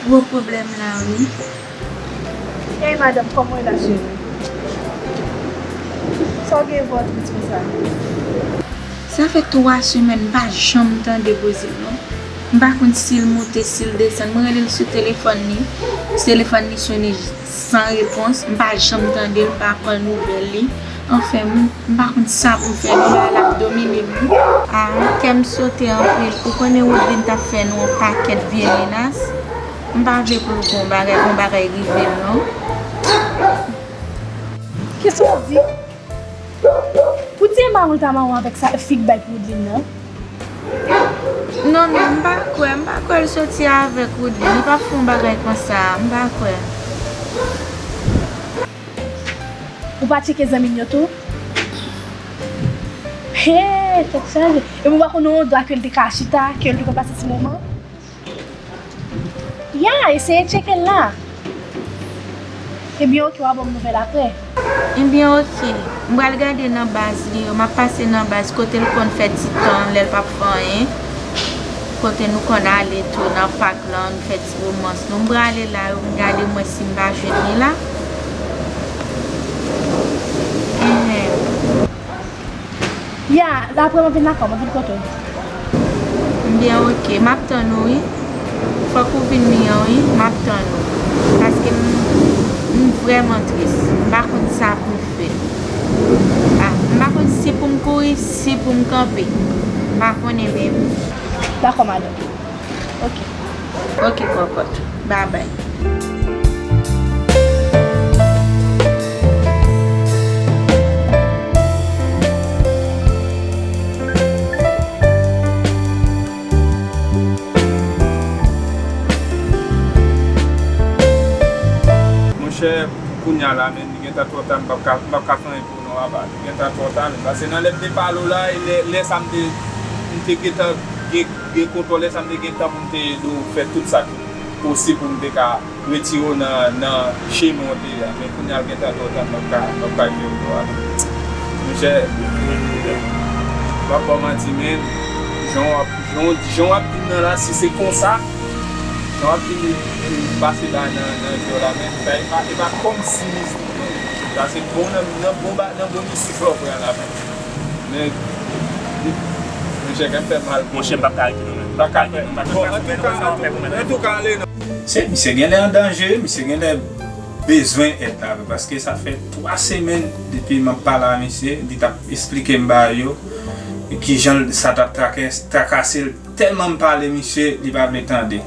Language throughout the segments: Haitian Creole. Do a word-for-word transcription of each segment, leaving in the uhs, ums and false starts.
Gwo pwoblèm la wi. Hey madanm, kòman w ye la cheri? Sa w gen vwa tris konsa? Sa fè twa semèn m pa janm tande Bozil non. M pa konn si l moute, si l desann. Mwen rele l sou telefòn li, telefòn li sone san repons. M pa janm tande l, m pa pran nouvèl li. Anfen, m, m pa konn sa pou m fè. Li la, l ap domine m wi. A, kè m sote anpil. Ou konnen Woodline t ap fè nou yon pakèt vye menas. M pa vle pou l gon bagay, gon bagay rive l non. Kisa w di? Ou di e mari w ta mare w avèk sa fi k bay pou Woodline nan? Non, non, m pa kwè, m pa kwè l soti avèk Woodline. Li p ap fè yon bagay konsa, m pa kwè. Ou pa tcheke zanmi m yo tou? Hey, tèt chaje. Epi ou pa konn yon endwa ke l te ka chita, ke l te ka pase ti moman? Ya, eseye tcheke l la. Ebyen, oke, w a ban m nouvèl apre. Ebyen, oke. M pral gade nan baz li yo. M ap pase nan baz kote l konn fè ti tan lè l p ap fè anyen. Kote nou konn ale tou nan pak lan, nou fè ti womans nou. M prale la, m gade mwen si m pa jwenn li la. Enhen. Ya, la apre mwen vin lakay, mwen vin kote w. Byen, oke. M ap tann ou, wi. Fòk ou vin li an, wi. M ap tann ou. Paske m, m vrèman tris. M pa konn sa pou m fè. A, m pa konn si pou m kouri, si pou m kanpe. M pa konnen menm. Dakò, madanm. Ok. Ok, kòkòt. Babay. Monchè, kounye a la, men, li gentan twò ta, m p ap ka, m p ap ka fè anyen pou ou non, papa. Li gentan twò ta, men. Paske nan lè m te pale w la, e lè, lè sa m te, m te gentan gen, gen kontwòl, lè sa m te gen tan pou m te ede w fè tout sa ki posib pou m te ka retire w nan, nan chemen w te ye a. Men kounye a l gentan twò ta, m p ap ka, m p ap ka ede w non, papa. Monchè, m p ap ba w manti, men, jan w ap, jan w, jan w ap di m nan la, si se konsa, jan w ap di m, m pase la nan, nan vi w la, men, sa e pa, e pa kòmsi mistik non. Sa se bon nan, nan bon ba, nan bon mistik la w pran la, men. Men, monchè, kè m fè mal pou ou. Monchè, m p ap ka rete non, men. M p ap ka rete non, paske sa se bèl sa w ap fè pou mwen. Antouka, ale non. Se, misye genlè an danje, misye genlè bezwen èd la vre, paske sa fè twa semèn depi m ap pale a misye, li t ap esplike m bagay yo, e kijan l, sa t ap trake-, trakase l. Tèlman m pale misye, li pa vle tande.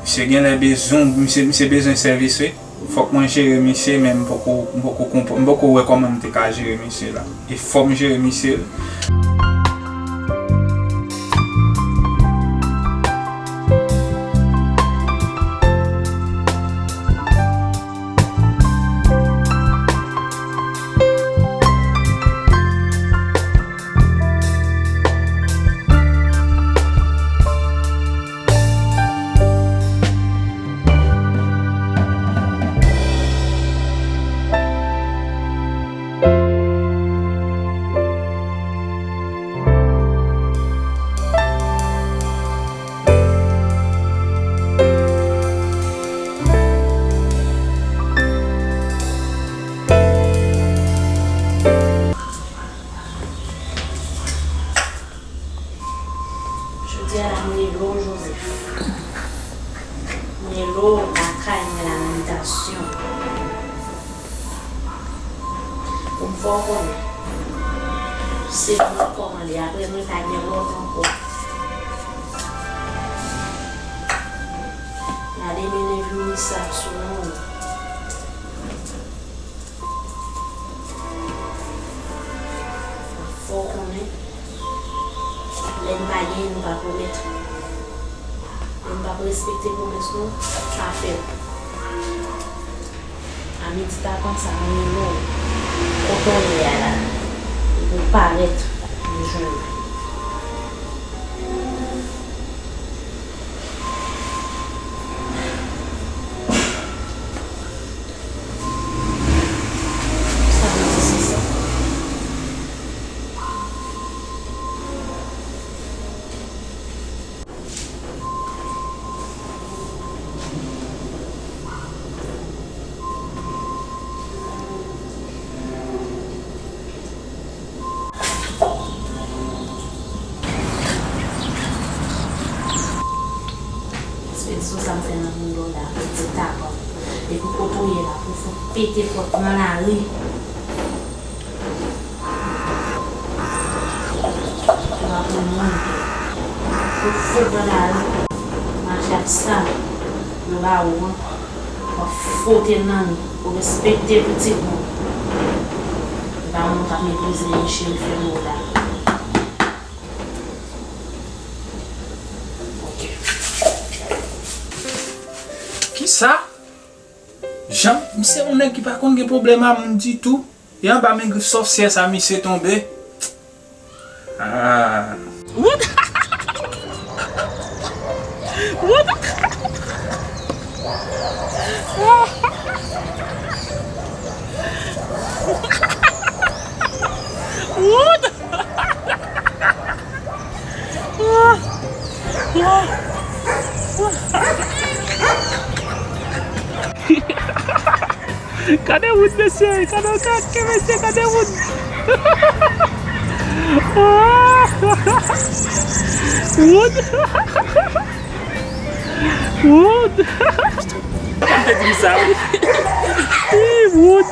Misye genlè bezwen, misye, misye bezwen sèvis wi. Fòk mwen jere misye, men m poko, m poko konprann, m poko wè kòman m te ka jere misye la. E fò m jere misye. Jodi a la, m rele w, Joseph. M rele w lakay mwen la nan bitasyon. Pou m fè w konnen. Se mwen kòman li, apre mwen pa gen lòt ankò. Gade mennen vini sa sou nou. Fò w konnen, lè n pa genyen, nou pa pwomèt. Lè n p ap respekte pwomès nou, pa fè l. A midi tapan sa, mwen rele w. Kote w ye a la? Epi w parèt, m jwenn ou. Sa vle di se sa. Pete pòt nan lari. Ou pa konn moun. Ou fout nan lari. Mache ak sa nan bawo an. W ap fwote l nan li. Ou respekte pitit moun. E pa moun k ap meprize mesye m fè mo la. Ok. Kisa? Jan, misye yon nèg ki pa konn gen pwoblèm a moun ditou. E anba men grif sòsyè sa misye tonbe. Ah. Wood! Wood! Wood! Gade Wood, mesye, gade, gade, mesye, gade Wood. Wood. Wood. Papa m te di m sa, wi. Ih, Wood.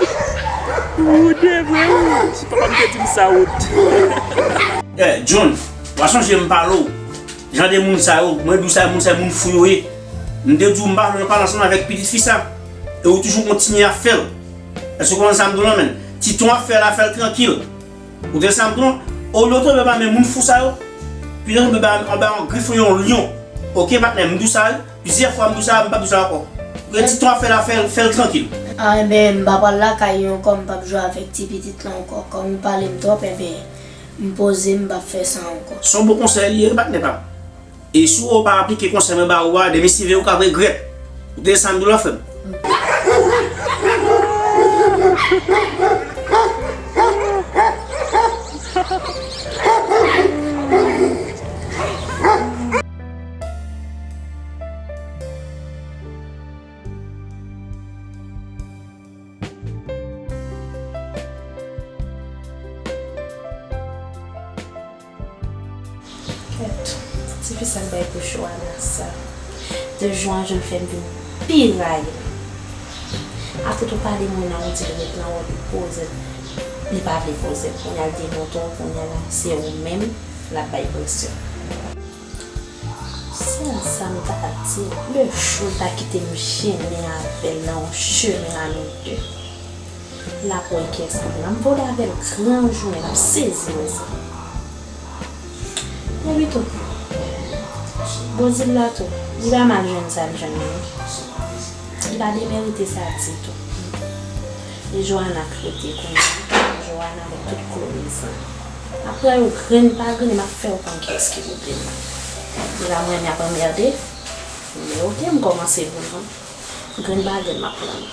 Wood, e vre, Wood. Papa m te di m sa, Wood. Eh, John, w a sonje m pale w. Jan de moun sa yo, mwen di w sa, moun sa yo, moun fou yo ye. M te di w m pa vle pale ansanm avèk pitit fi sa. E ou toujou kontinye ap fè l. Èske w konprann sa m di w lan, menn? Ti ton ap fè la, fè l trankil. Ou tande sa m di w lan? Olye w tonbe anba men moun fou sa yo, pito tonbe anba, anba yon grif yon lyon. Oke, patnè, m di w sa, wi. Plizyè fwa m di w sa, m p ap di w sa ankò. Oke, ti ton ap fè la, fè l, fè l trankil. A, enben, m pa pral lakay yo ankò, m p ap jwe avèk ti pitit lan ankò. Kòm li pale m twòp, enben, m poze, m p ap fè sa ankò. Se yon bon konsèy li ye, wi, patnè pa m. E si w pa aplike konsèy mwen ba ou a, demen si vre ou ka regrèt. Ou tande sa m di w lan, frè m? Kèt, ti fi sa k bay pou Joana sa. De jou an jou l fè m vin pi rayi l. Apre tou pale moun nan, ou di l ret nan wòl li, poze l. Li pa vle poze l. Kounye a l demontre w, kounye a la, se ou menm l ap bay presyon. Sèl sa m ta di, le jou l ta kite m jennen avè l nan yon chemen a nou de. L ap wè kiyès ki pou la. M vole avè l gran jounen, l ap sezi wè sa. Epi tou, Bozil la tou, li pa mal jwenn sa l jwenn nan. Li pa demerite sa ditou. E Joana k rete kounye a. Joana avèk tout Chloé sa. Apre yo grenn pa grenn, m ap fè w konn kiyès ki pou plen. Deja mwen menm y ap anmède. Men oke, m kòmanse vre wi. Grenn pa grenn m ap pran.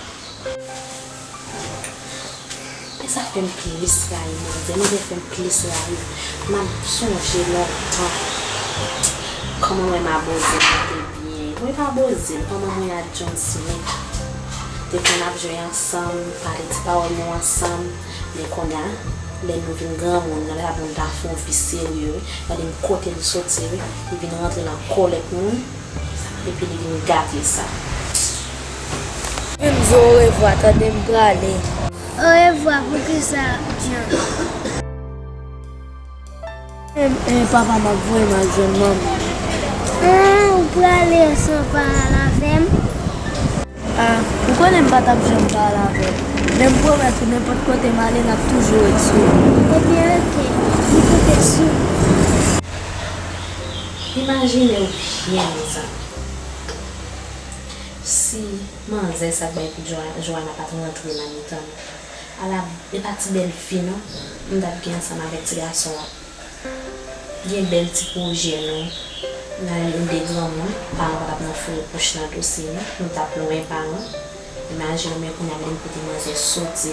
Men sa fè m plis rayi manzè, manzè fè m plis rayi. M ap sonje lontan. Kòman mwen m a Bozil nou te byen. Mwen pa Bozil, kòman mwen a John Smith te konn ap jwe ansanm, pale ti pawòl nou ansanm. Men kounye a, lè nou vin granmoun, lè moun ta fè yon vi serye, wi, gade m kote l soti, wi, li vin rantre nan kòlèt moun. Epi li vin gate sa. Vin di orevwa, tande m prale. Orevwa, poukisa, John? Em, em, papa m ap voye m al jwenn manman. Ah, ou prale san pa al avè m? Ah, ou konnen m pa t ap janm pa al avè w. Men m pwomèt ou, nenpòt kote m ale, n ap toujou ret sou. Ebyen, oke, m konte sou ou. Imajine w byen, mezanmi. Si manzè sa k bay pou Joa-, Joana pa t rantre nan mitan nou, ala, e pa ti bèl fi non, m t ap gen ansanm avèk ti gason an. Gen bèl ti pwojè nou, nan youn de granmoun, paran pa t ap nan fou repwòch nan dosye nou, nou t ap lwen paran. Imajine w, men kounye a, men kote manzè soti,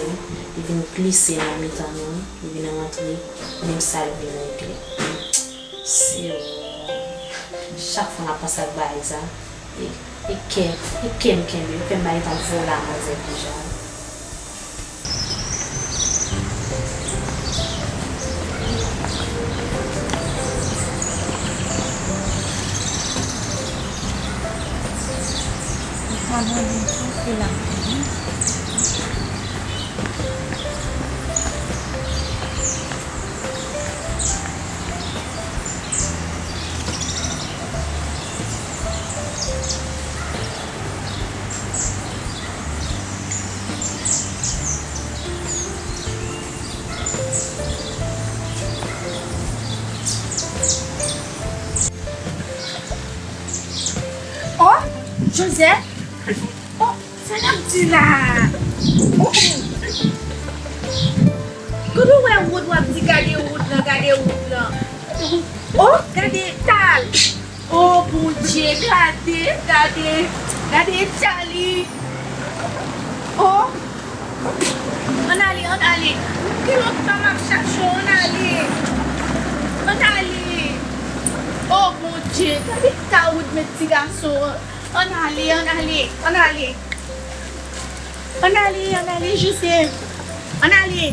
li vin glise nan mitan nou, li vin rantre, menm sa l vin regle. Si, chak fwa m ap panse ak bagay sa, e, e kè, e kè m kenbe, e kè m pa gentan vola manzè deja. Sa mande m kite la. Joseph? Oh, sa n ap di la? Oh. Kote w wè wood, w ap di gade wood lan, gade wood lan? Oh, gade tal. Oh, Bondye, gade, gade, gade Charlie. Oh, ann ale, ann ale. Ki lòt tan m ap chache w, ann ale. Ann ale. Oh, Bondye, gade ta wood met ti gason an. Ann ale, ann ale, ann ale. Ann ale, ann ale, Joseph. Ann ale.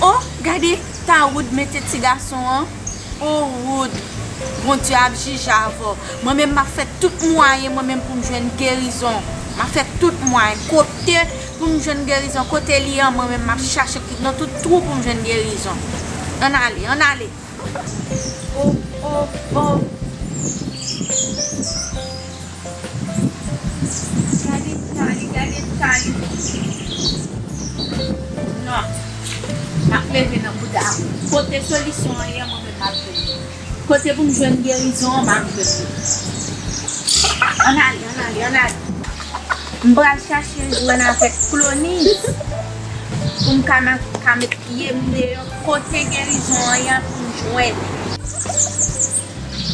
Oh, gade ta wood mete ti gason an. Oh, wood. Bondye ap jije avè w. Mwen menm, m ap fè tout mwayen, mwen menm, pou m jwenn gerizon. M ap fè tout mwayen. Kote pou m jwenn gerizon? Kote li an? Mwen menm, m ap chache nan tout twou pou m jwenn gerizon. Ann ale, ann ale. Oh, oh, oh. Gade Charlie, gade Charlie. Non. M ap leve nan bouda. Kote solisyon an ye, mwen menm m ap jwenn li. Kote pou m jwenn gerizon an, m ap jwenn li. Ann ale, ann ale, ann ale. M pral chache jwenn avèk Clonis pou m ka, ka met pye m deyò kote gerizon an ye pou m jwenn.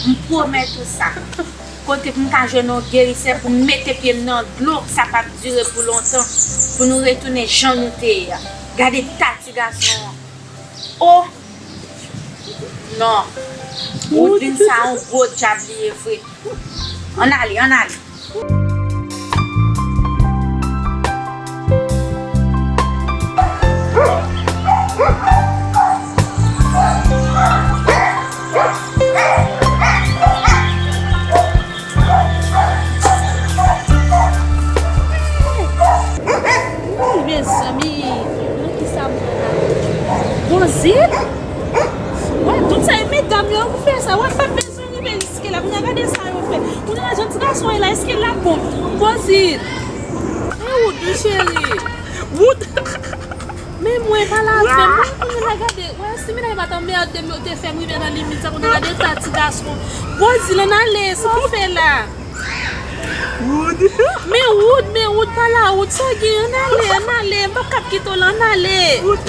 M pwomèt ou sa. Kote pou m ka jwenn yon gerisè pou m mete pye m nan dlo, sa p ap dire pou lontan, pou nou retounen jan nou te ye a. Gade ta ti gason an. Oh! Non. Woodline sa yon gwo dyab li ye vre. Ann ale, ann ale. Mezanmi, nan kisa m pran la? Bozit? Wè, tout sa e medam yo pou fè sa. Wè, m pa t bezwen rive jiske la. Kounye a gade sa yo fè. Kounye a jan ti gason an ye la, èske l ap bon? Bozit. E Wood, wi cheri. Wood. Men mwen pa la avè m. Mwen kounye a gade. Wè, si medam yo pa t anmède m, yo te fè m rive nan limit sa, kounye a gade ta ti gason. Bozit, ann ale, sa w fè la? Wood. Men Wood, men Wood, pa la Wood, sa gen, ann ale, ann ale, m p ap kab kite w la, ann ale. Wood.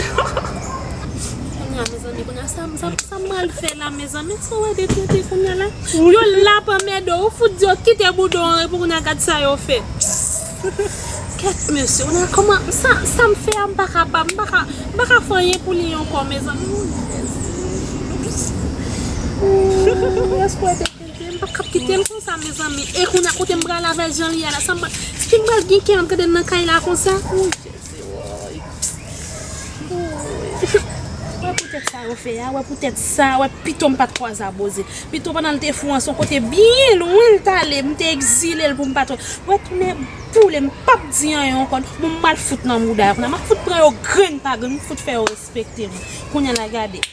Kounye a, mezanmi, kounye a, sa, sa, sa m pral fè la, mezanmi, sa w wè de tete kounye a la? Wood. Yo la ap anmède w, ou fout di yo kite boudon an, epi kounye a gad sa yo fè. Kèt, mesye, kounye a, kòman, sa, sa m fè a, m pa kapab, m pa ka, m pa ka fè anyen pou li ankò, mezanmi. Ooh, èske w wè de M pa kab kite l konsa, mezanmi. E kounye a, kote m pral avè l jan li ye la, sa m pral, si m pral gen kè m ap gade l nan kay la konsa. Wouy, Jezi, woy. Wouy. Wè poutèt sa yo fè a, wè poutèt sa, wè pito m pa t kwaze a Bozit. Pito pandan l te fou an, se yon kote byen lwen l t ale, m te egzile l pou m pa t wè. Wè tounen boule, m p ap di anyen ankò. Bon, m pral fout nan mouda yo kounye a, m ap fout pran yo grenn pa grenn, m fout fè yo respekte m. Kounye a la, gade.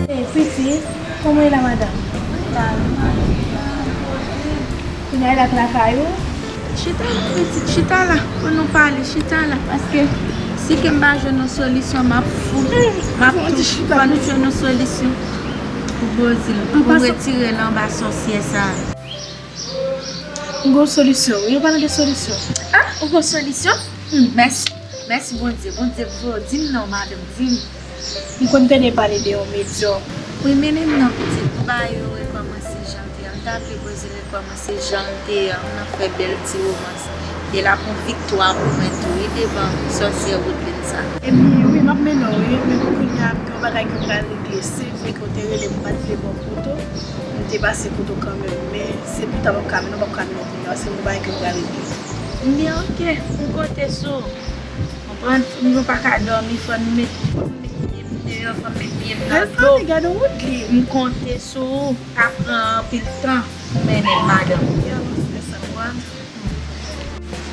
Hey, Priti, kòman w ye la, madanm? Kounye a l ap lakay ou? Chita la, pitit, chita la, pou nou pale, chita la, paske si ke m pa jwenn yon solisyon, m ap fou, m ap tou, fò nou jwenn yon solisyon pou Bozil, pou retire l anba sòsyè sa. M gon solisyon, wi, an palan de solisyon. Ah, ou gon solisyon? Hmm. Mèsi, mèsi Bondye, Bondye voye w, di m non, madanm, di m. M konn tande pale de yon medyòm. Wi, mennen m non, pitit, m ba yo rekòmanse jan l te ye a. M ta vle Bozil rekòmanse jan l te ye a. M nan fè bèl ti womans. E l ap yon viktwa pou mwen tou, wi, devan sòsyè Woodline sa. Ebyen, wi, m ap mennen w, wi. Men pou kounye a, m gen yon bagay ke m pral regle. Se vre ke w te rele m, m pa t vle ba w foto. M te pase kote w kanmenm, men se pou ta p ap ka mennen w, m p ap ka mennen w kounye a, paske m gen yon bagay ke m pral regle. Ebyen, oke, m konte sou ou. Konprann? Fò nou pa ka dòmi, fò n met, fò m met pye m deyò, fò m met pye m nan dlo. Mezanmi, gade wout li. M konte sou ou, pa pran anpil tan pou mennen l, madanm. Yo, se sa, m wè.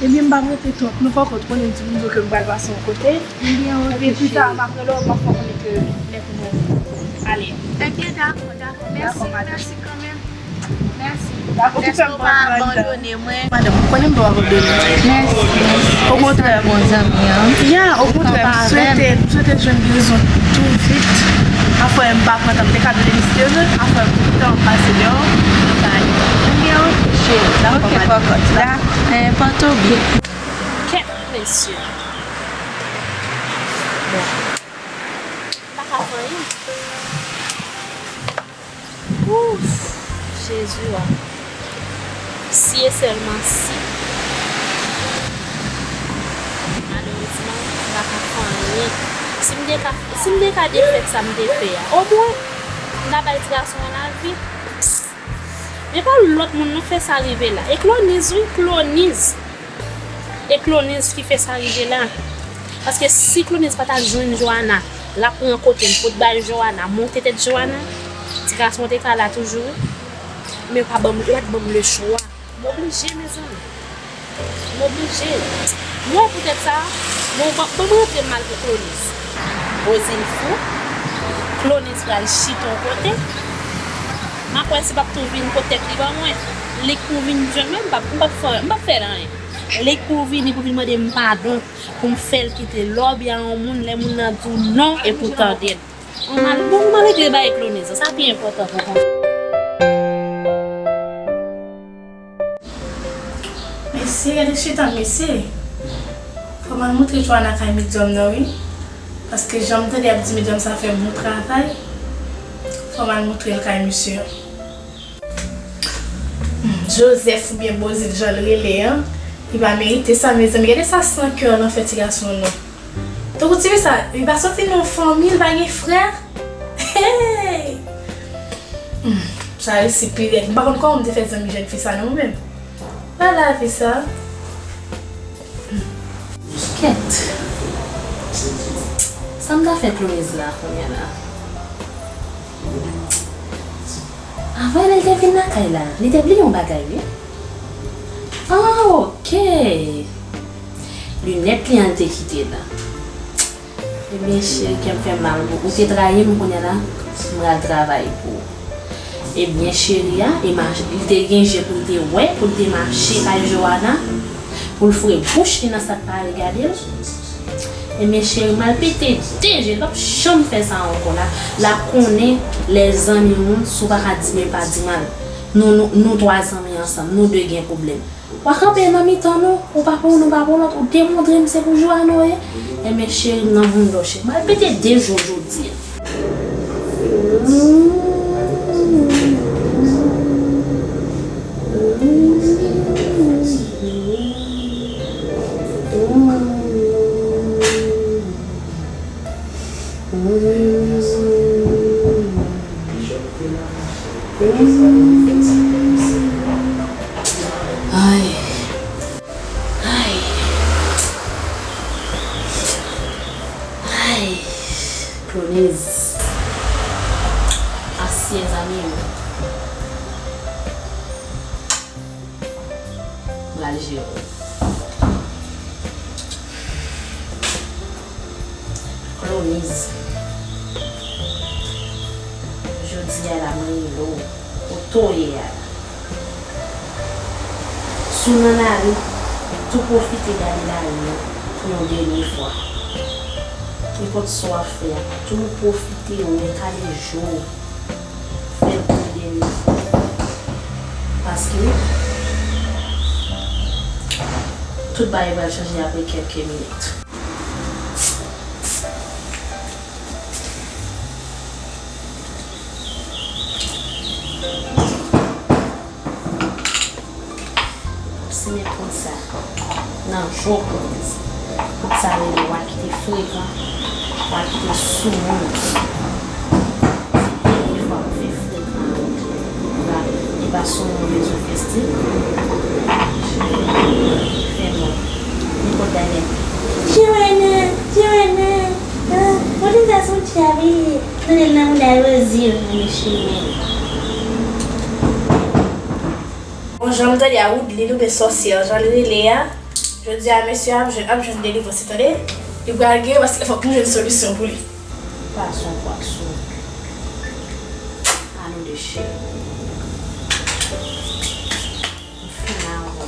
Ebyen, m p ap rete twòp non, fòk ou konnen m di m ke m pral pase yon kote. Ebyen, ok, cheri. Epi pita, m ap rele w, m ap fè w konnen ke lè pou nou ale. Ebyen, dakò, dakò. Mèsi, mèsi kanmenm. Mèsi. Dakò, ou fè m pran tan. Mèsi, ou pa abandone mwen. Madanm, ou konnen m p ap abandone w. Mèsi, mèsi. Okontrè. Ou se yon bon zanmi, an. Ya, okontrè, m swete, m swete jwenn rezon tou vit. Afè m pa pran tan, m te ka vin misye vre. Afè m pran tan, m pase deyò, nou ka ale. Ebyen, ok, cheri. Dakò, madanm. Dakò, eh, pòte w byen. Kèt, mesye. Bon. M pa ka fè anyen. Ouf, Jezi a. Si e sèlman si. Malerezman, m pa ka fè anyen. Si m te ka, si m te ka defèt sa m te fè a, omwen, m ta bay ti gason an lavi. Men pa lòt moun non fè sa rive la. E Clonise, wi, Clonise. E Clonise ki fè sa rive la. Paske si Clonise pa t al jwenn Johanna, l ap pran kote l pou t bay Johanna, monte tèt Johanna, ti gason te ka la toujou, wi. Men yo pa ban m, yo pa t ban m lechwa. M oblije, mezanmi. M oblije. M wè poutèt sa, bon, ban, ban m rantre mal pou Clonise. Rosil fou. Clonise pral chita yon kote. M ap wè si l p ap tou vin pot tèt li ban mwen. Li k pou vin jwenn mwen, m p ap, m p ap fè, m p ap fè l anyen. Li k pou vini pou vin mande m padon, pou m fè l kite lòbya yon moun, lè moun nan di w non, e pou w tande l. Ou mal, bon, ou mal regle bagay Clonise, sa pi enpòtan pou konn. Mesye, gade chita, mesye. Fò m al montre Johanna kay medyòm nan, wi. Paske jan m tande y ap di medyòm sa fè bon travay, fò m al montre l kay misye an. Hmm, Joseph oubyen Bozil jan l rele an, li pa merite sa, mezanmi. Gade sa san kè nan fè ti gason an non. Tankou ti fi sa, li pa soti nan yon fanmi, li pa gen frè. Hey! Hmm, sa resi pi rèd. M pa konn kòman m te fè zanmi jèn fi sa non, mwen menm. Pa lavi sa. Kèt. Sa m ta fè Clonise la kounye a la? Avan lè l te vin lakay la, li te bliye yon bagay, wi. Ah, ok. Linèt li an te kite la. Ebyen, cheri, kè m fè mal pou ou. Ou te trayi m, kounye a la, m pral travay pou ou. Ebyen, cheri a, e mach-, li te gen je pou l te wè, pou l te mache kay Johanna, pou l fre bouch li nan sa k pa regade l. Ebyen, cheri, m al pete de je l, l p ap janm fè sa ankò. L ap, l ap konnen lè zanmi moun, si w pa ka di byen, pa di mal. Nou, nou, nou twa zanmi ansanm, nou de gen pwoblèm. W a kanpe nan mitan nou, ou pa pou youn, ou pa pou lòt, ou demontre m se pou Johanna w ye. Enben, cheri m nan boundo, cheri. M al pete de je w jodi a. Ay. Ay. Ay. Clonise. Asye, zanmi m. Pral jere w. Clonise, jodi a la mwen rele w, kote w ye a la. Si w nan lari, tou pwofite gade lari an pou yon dènye fwa. Nenpòt sa w ap fè a, tou pwofite wè, kale je w. Fè l pou yon dènye fwa. Paske tout bagay pral chanje apre kèlke minit. Simen kont sa nan je w, Clonise. Kont sa rele w a kite frekan, w a kite soumoun. Se dènye fwa pou fè frekan avè w. Ou pa, e pa soumoun bezwen fè stil. Fè mwen. Nenpòt bagay. Johanna, Johanna, ah, kote sa soti a, wi? Tande l nan mouda Rosie, mesye, men. Bon, jan m tande a, Woodline oubyen sòsyè, jan l rele a. Jodi a, mesye a ap jwenn, ap jwenn delivrans, tande? Li pral gen, paske fòk nou jwenn solisyon pou li. Pas on pwa sou. Anou de cheri. M fin avè w.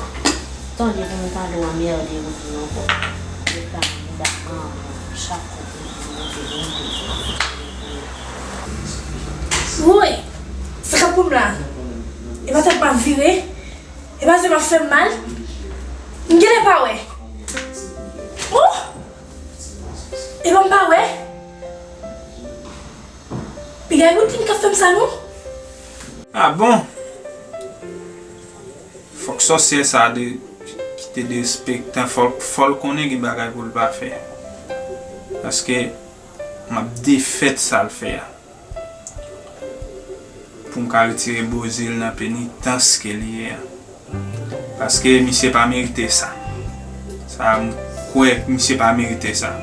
Tande pou m tande w anmède ou vin ankò. Yo ta m bouda an chak kote pou monte, monte. Woy! Sa k ap pran m la? E pa tèt m ap vire? E pa zye m ap fè m mal? M genlè pa wè. Oh! E pa m pa wè? Piga Woodline k ap fè m sa non? Ah bon? Fòk sòsyè sa de, ki te derespektan, fòk, fò l konnen gen bagay pou l pa fè. Paske m ap defèt sa l fè a. Pou m ka retire Bozil nan penitans ke li ye a. Paske misye pa merite sa. Sa, m kwè misye pa merite sa.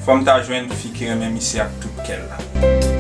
Fò m ta jwenn fi ki renmen misye ak tout kè l la.